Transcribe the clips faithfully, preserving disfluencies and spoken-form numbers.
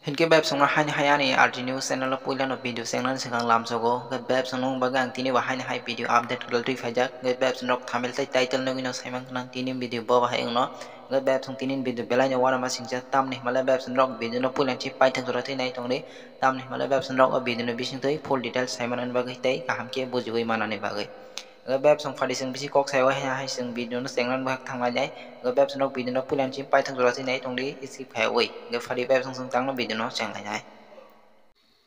Hinkhe bebsongno haini hai ani R G News channel o puilano video chengnani swkang lamsogo. Hinkhe bebsongno bagwi ang tini bo haini hai video update gwdaltwi phaijak. Hinkhe bebsongrok thumbnail tei title nugwino saiman gwnang tini video bo bahai wngno. Hinkhe bebsong tini video belaino uanama singcha tamni hwnmale bebsongrok video no puilangchi paithak jora twi nai tongdi. Tamni hwnmale bebsongrok o video no bisingtwi full details saimanani bagwi tei kaham khe bujiwi manani bagwi. Hinkhe bebsong phadi chwng bisi kok sayo hai hai chwng video no chengnani bagwi thanglainai. Hinkhe bebsongrok video no puilangchi paithak jora twi nai tongdi skip khaiwi. Hinkhe phadi bebsong chwng tangno video no chenglainai.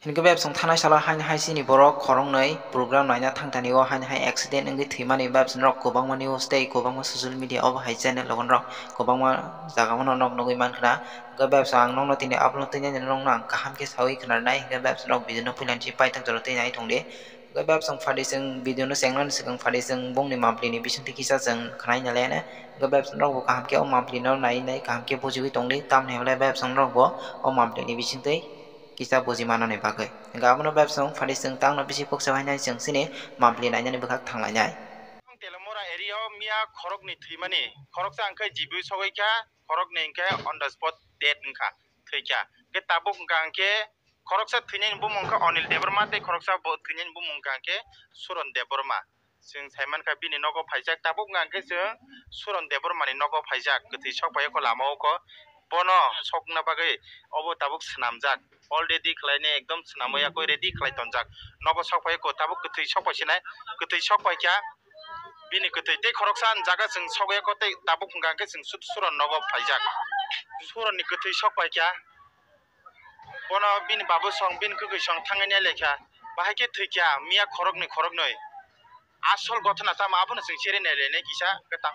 Hinkhe bebsong thanai salo haini hai chini borok khoroknwi program naina thangtani o haini hai accident wngwi thwimani bebsongrok kwbangma news tei kwbangma social media o bahai channel rogonrok kwbangma jaga o nok nugwi mankha. Hinkhe bebsong ang nokno tini abono twi nai nokno ang kaham khe sawi khwnarnai. Hinkhe bebsongrok video no puilangchi paithak jora twi nai tongdi. Hinkhe bebsong phadi chwng video no chengnani swkang phadi chwng bongni monthly ni bisingtwi kisa chwng khwnai nalainai. Hinkhe bebsongrok bo kaham khe o monthly no nai nai kaham khe bujiwi tongdi. Tamni hwnle bebsongrok bo o monthly ni bisingtwi kisa buji manani bagwi. Hinkhe abono bebsong phadi chwng tangno bisi kok sawi nai chwng chini monthly nainani bwkhak thanglainai. Telamura area o miya khoroknwi thwimani, khoroksa hwnkhe jibwi sogwi kha, khoroknwi hwnkhe on the spot dead wngkha, thwikha. Hinkhe tabuk hwnkha hwnkhe khoroksa thwinani bumung wngkha Anil Debbarma tei khoroksa bo thwinani bumung wngkha hwnkhe Suron Debbarma. Chwng saimankha bini nogo phaijak, tabuk wngkha hwnkhe chwng Suron Debbarmani nogo phaijak, kwthwi sok phai kho lama o kho. Bono sokna bagwi obo tabuk swnamjak, already khlainai ekdom swnamwi yakwi ready khlai tonjak. Nogo sok phai kho tabuk kwthwi sok phai sinai, kwthwi sok phai kha. Bini kwthwi tei khoroksa jaga chwng sogwi kho tei tabuk hwnkha hwnkhe chwng sut Suron nogo phaijak. Suronni kwthwi sok phai kha. Bono bini babu song, bini kwkwi song thangwi nai lekha. Bahai khe thwikha, miya khoroknwi khoroknwi. Asol gothona tamo abono chwng cherwi nai lainai kisa kwtal.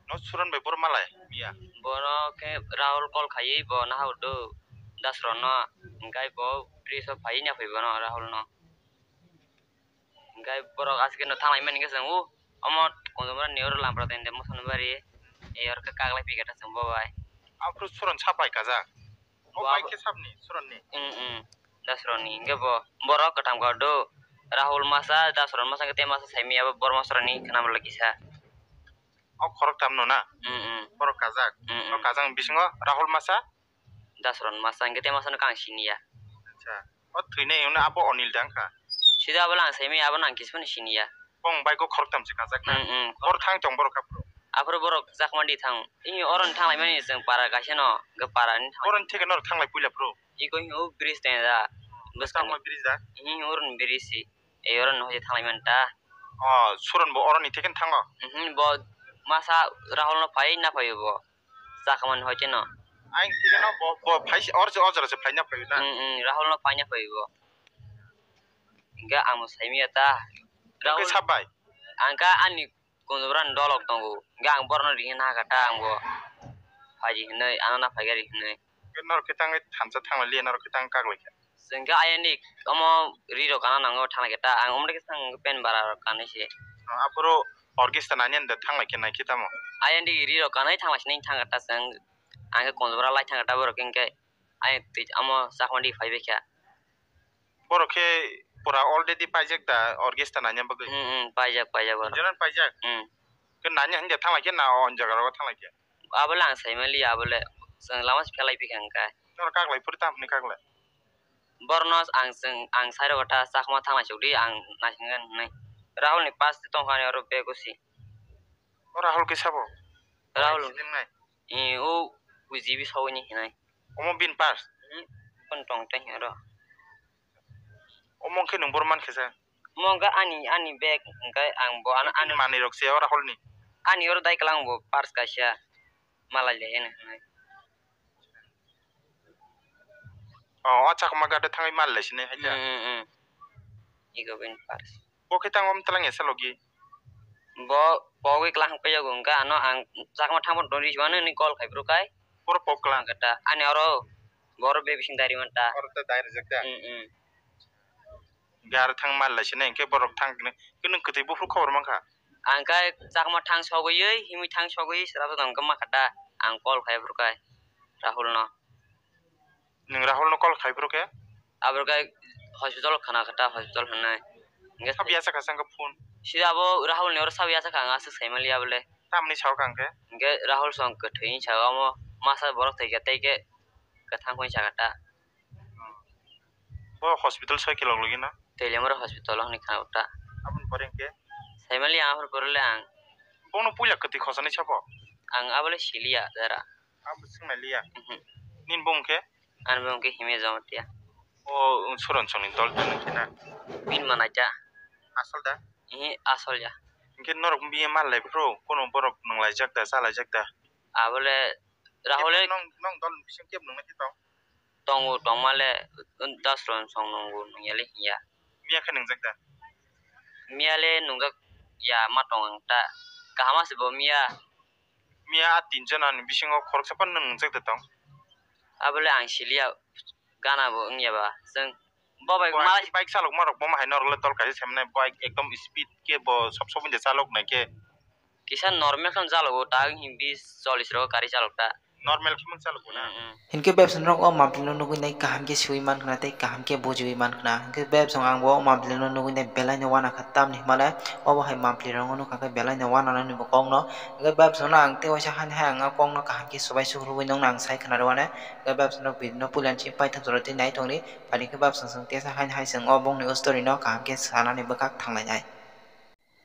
No Suron bai boro malai miya. Bono khe Rahul call khaiwi bo naha hwdw Dasron no, hwnkhe bo bridge o phaiwi naphai bono Rahul no. Hwnkhe borok aswk no thanglai mani khe chwng o omo Kunjumra ni oro Lampra tei moso ni bari e oro khe kaglai phi khe ta chwng bo bai. Aphuru Suron sa pai kajak. O Bo bai abo- khe sabni Suron ni. Mm, mm. Dasron ni hwnkhe bo borok kwtham kha do Rahul masa, Dasron masa hwnkhe tei masa saimi abo bor masa ni khna bwlai kisa. O khorok tam no na? Mm, mm. Borok kajak. Mm, mm. O kajak bisingo Rahul masa? Dasron masa hwnkhe tei masa no kang siniya. Acha. O thwinai hwnwi abo Anil dang kha? Sida abo lang saimi abo nang kismani siniya. Bong bai go khorok tam se kajak na? Mm, mm. Bor thang tong borok aphuru. Aphuru borok Chakmadi thang. Ini oro ni thang laimani chwng para kaisa no, hwnkhe para ni thang. Oro ni theke noro thang lai puila phuru. Iko hino bridge teng da. Bwskang Chakma bridge da? Ini oro ni bridge si. Ei oro ni hoje thang laimani ta. O, Suron bo oro ni theke thango? Mhm, bo masa Rahul no phai na phai bo. Chakmani hoite no. Ang theke no bo, bo phai se, or se, o jora se phai na phai na? Mm, mm, Rahul no phai na phai bo. Hwnkhe ang bo saimiya ta. Hwnkhe Rahul sabai? Ang kha ani Kunjubra ni dolok tongo. Hwnkhe ang borno ringwi nahakha ta ang bo. Phaidi hinwi, ano na phaikha ri hinwi. Hwnkhe norok khe tangwi thansa thanglailiya, norok khe tang kaglai kha. Chwng khe ayani omo ri rok kana nango thanglaikha ta. Ang omo khe chwng pen bara rok kanwi se. Aphuru orchestra nani anda thanglaikhe naikhe tamo? Ayani ri rok kanwi thanglaisini thangkha ta chwng. Ang khe Kunjubra lai thangkha ta borok hwnkhe. Ayang twi amo Chakmadi phaibaikha. Borok khe pura already paijak da orchestra naina bagwi? Hmm, hmm, paijak, paijak borok. Jonan paijak? Hmm. Khe naina hinja thanglaikhe na o jaga rogo thanglaikhe? Abo le ang saimaliya, abo le chwng lama se phelai phikha hwnkhe. Norok kaglai phuru tamo hwnwi kaglai? Borno ang chwng, ang sai rogo ta Chakma thanglaisukdi, ang naisingkha hwnwi. Rahul ni pass tongkha ani oro bag o si. O Rahul khe sabo? Rahul. Sidingnai? Eh, o U G B sogwi ni hinai. Omo bini pass? Hmm, kon tong tei oro. Omo khe nwng boro man khe sa? Omo khe ani, ani bag hwnkhe ang bo ano, ani manwi rok se o Rahul ni? Ani oro dai kwlang bo purse kaisa malai le hino hinai. O, o Chakma gate thangwi mal lai sini hai ta? Hmm, hmm, hmm. Ego bini purse. Bo khe tang om tlang ya sa logi? Bo pogwi kwlang hwnkhe yago hwnkhe ano ang Chakma thangma tongri mano ni call khai bro kai. Boro pok kwlang. Kata ani oro boro be bising dari man ta. Oro ta dari jak ta. Hmm, hmm. Gar thang mal lai sini hwnkhe borok thang khe nwng kwtwi buphuru khobor mankha. Ang khe Chakma thang sogwi, himwi thang sogwi, srabo tong khe ma kha ta. Ang call khai bro kai. Rahul no. Nwng Rahul no call khai bro khe? Abro khe hospital khana kha ta, hospital hinai. Hwnkhe sab ya sakha sangkha phone. Sida abo Rahul ni oro sawi ya sakha ang aswk sai mali ya bole. Tamni sao kang khe? Hingke Rahul song kwthwi ni sao amo masa borok thwi khe tei khe kwthang khe sakha ta. Bo hospital soi kilok logi na? Teilemoro hospital hwnwi khna ta. Aboni pore hingke? Sai mali ya aphuru pore le ang. Bono puila kwthwi khosani sabo? Ang abo le siliya jara. Abo swngna liya. Mhm. Nini bumung khe? Ani bumung khe Hime Jamatia. O, Suron songni dol tong nung khe na? Bini manaita. Asol da? Ihi, asol ya. Hingke norok biye mal lai bro, kono borok nung laijak da, cha laijak da? Abole, Rahule. Nong, nong dol bising kebo nung nai tong? Tongo, tongma le, Dasron song nungo, nung ya le hiya. Miya khe nungjak da? Miya le nungjak ya ma tong ang ta. Kaham se bo miya. Miya a tin jon ani bisingo khoroksa phano nungjak da tong? Abole ang siliya gana bo wngya ba. Chwng bo bai. Bo malai bike chalok ma rok bo ma hai norok le tol kaisa semne bike ekdom speed khe bo sob sob wngya chalok nai khe. Kisa normal khe chalogo ta wng himbi chollish rogo gari chalok ta. Normal khe mung chalok na. Mm, mm. Hinkhe bebsa norok o mampli no nugwi nai kaham khe swiwi man khna tei kaham khe bujiwi man khna. Hinkhe bebsa ang bo o mampli no nugwi nai belai no wana kha tamni hwnmale obo hai mampli rok no nukha khe belai no wana nani bo kok no. Hingke bebsongno ang tei waisa hani hai ang o kokno kaham khe swbai sukrubui nongno ang sai khna rw mane. Hingke bebsongno video no puila ni simi paithak jora twi nai tongdi. Phaidi khe bebsong chwng tesa hani hai chwng o bongni o story no kaham khe sanani bwkhak thanglainai.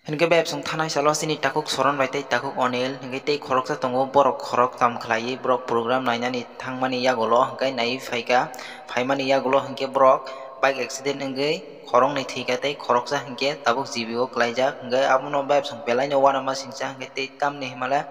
Hingke bebsong thanai salo chini takhuk Soron bai tei takhuk Onil hingke tei khoroksa tongo borok khoroktham khlaiwi borok program nainani thangmani yagulo hingke naiwi phaikha. Phaimani yagulo hingke borok bike accident wngwi khoroknwi thwikha tei khoroksa hingke tabuk G B o kwlaijak. Hingke abono bebsong belaino uanama singcha hingke tei tamni hwnmale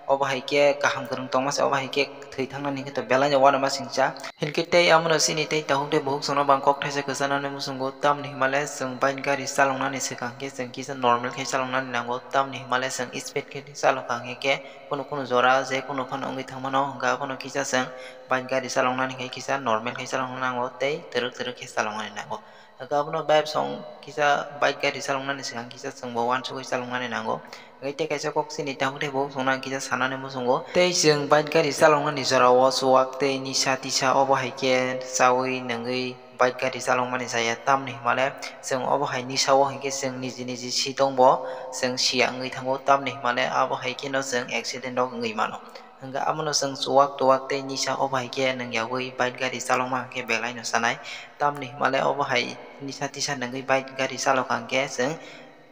obo hai khe kaham kwrwng tongma se obo hai khe thwi thangnani hingke to belaino uanama singcha. Hingke tei abono chini tei takhuk tei bukhuk chwngno bang kok thaisa kwchanani muchungo tamni hwnmale chwng bike gari chaloknani swkang khe chwng kisa normal khe chaloknani nango tamni hwnmale chwng speed khe chalokha hingke kunu kunu jora je kunu phano wngwi thangmano hingke abono kisa chwng bike gari chaloknani khe kisa normal khe chalokna nango tei twrwk twrwk khe chaloknani nango. Hingke abono bebsong kisa bike gari chaloknani swkang kisa chwngbo uansugwi chaloknani nango. Hingke tei kaisa kok chini takhuk tei bukhuk chwngno ang kisa sanani muchungo. Tei chwng bike gari chaloknani jorao chuwak tei nisa tisa obo hai khe chaui nungwi bike gari chalokmani chaya. Tamni hwnmale chwng obo hai nisa o hinkhe chwng niji niji si tongbo chwng siya wngwi thango. Tamni hwnmale abo hai kheno chwng accident rok wngwi mano. Hingke abono chwng chuwak tuwak tei nisa o bai khe nung yaui bike gari chalokma hingke belai no sanai. Tamni hwnmale obo hai nisa tisa nungwi bike gari chalokha hingke chwng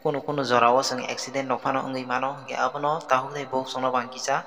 kunu kunu jora o chwng accident rok phano wngwi mano. Hingke abono takhuk tei bukhuk chwngno bang kisa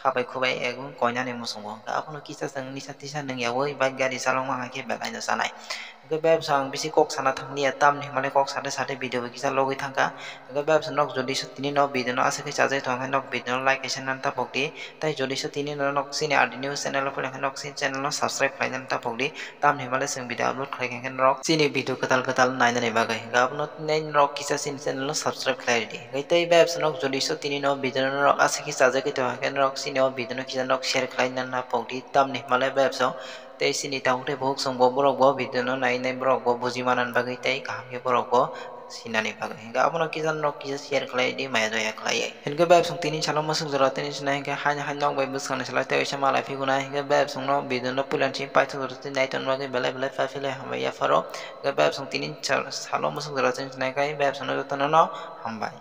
khabai khubai ego koinani muchungo. Hingke abono kisa chwng nisa tisa nung yaui bike gari chalokma hingke belai no sanai. Hingke bebsa ang bisi kok sana thanglia, tamni hwnmale kok sade sade video bai kisa logwi thangkha. Hingke bebsa nok jodi se tini no video no aswk khe chajak tongkhe nok video no like kaisa nang tapok di. Tei jodi se tini no nok chini R D News channel o phulai khe nok chini channel no subscribe khlai nang tapok di. Tamni hwnmale chwng video upload khlai khe norok chini video kwtal kwtal nainani bagwi. Hingke abono tei norok kisa chini channel no subscribe khlai di. Hingke tei bebsa nok jodi se tini no video no norok aswk khe chajak tongkhe norok chini o video no kisa nok share khlai nang tapok di. Tamni hwnmale bebsa tei chini takhuk tei bukhuk chwng bo borok bo video no nai nai borok bo buji manani bagwi tei kaham khe borok bo sinani bagwi. Hingke abono kisa norok kisa share khlai di maya daya khlaiwi. Hingke bebsong tini salo mwswk jora tini sinai hingke haino haino nok bai bwskangni salo tei waisa malai phiguna hingke bebsongno video no puilani simi paithak jora tini nai tongna bagwi belai belai paiphailai hambai yapharo. Hingke bebsong tini sal-, salo mwswk jora tini sinai khe bebsongno jotono no hambai.